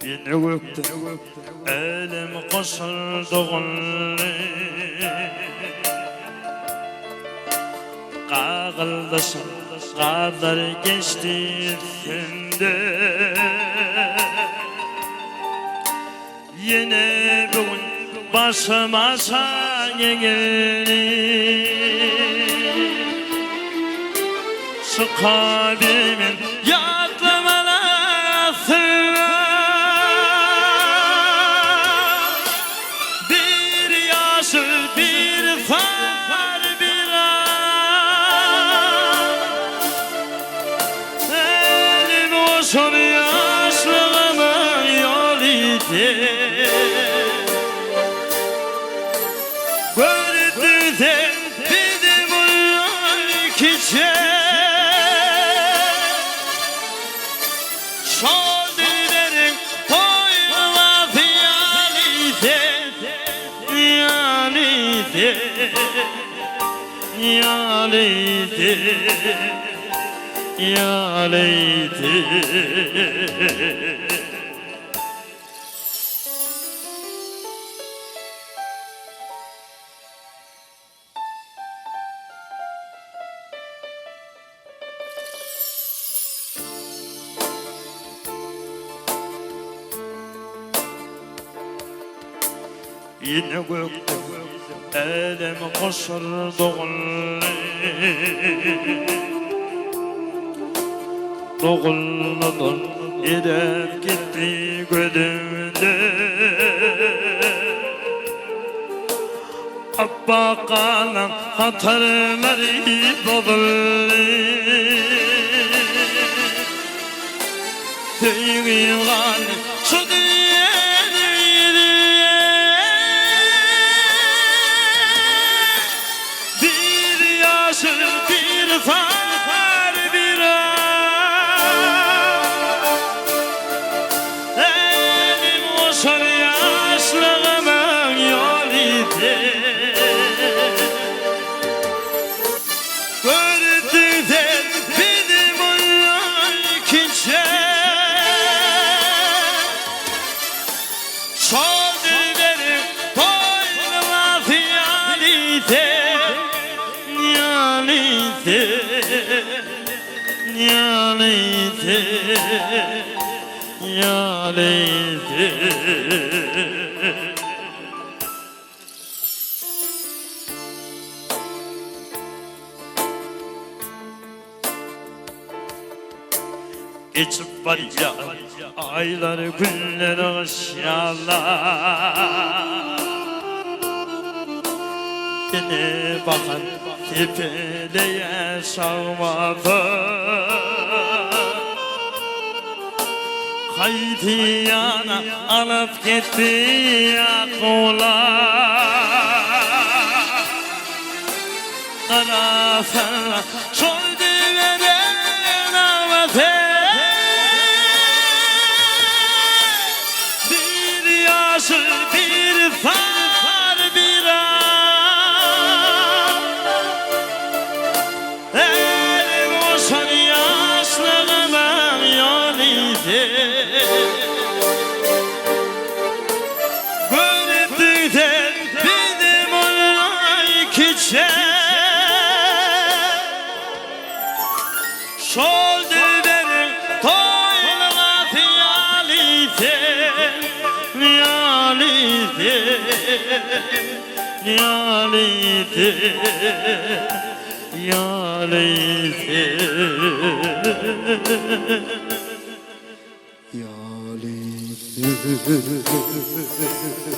Ýene gökde älem goşuldy. Gagyldaşan gazlar geçdi üstümde. Ýene bu gün başym aşak egildi. Çykabilmen ýatlamalar astyndan. Bir ýaşyl, bir sary, bir ak. Elim goşan ýaşlygymyň ýoly Gördüň sen bizi mundan kiçe. Şol dilberiň toýlamasy ýaly sen, ýaly sen, ýaly sen, ýaly sen. Ýene gökde älem goşar doguldy. Dogulmadan eräp gitdi gözümde. Apbak galan hatarlary bozuldy. Söýgim galdy şu dünýäde ýüzüme. Bir ýaşyl, bir sary, bir ak. Elim goşar ýaşlygymyň ýoly Gördüň sen bizi mundan kiçe. Şol dilberiň toýlamasy ýaly sen, ýaly sen, ýaly sen, ýaly sen. Geçip barýar aýlar, günler, gyş-ýazlar. Ene bahar sepeleýär şagmasa. Haýsy ýana alyp gitdi ýakuwlar. Garasana şol dilberiň nagmasy. Bir ýaşyl, bir sary, bir ak. Elim goşan ýaşlygymyň ýoly sen. Görüpdiň sen bizi mundan kiçe. Şol dilberiň toýlamasy ýaly sen, ýaly sen, ýaly sen, ýaly sen. Ýaly sen.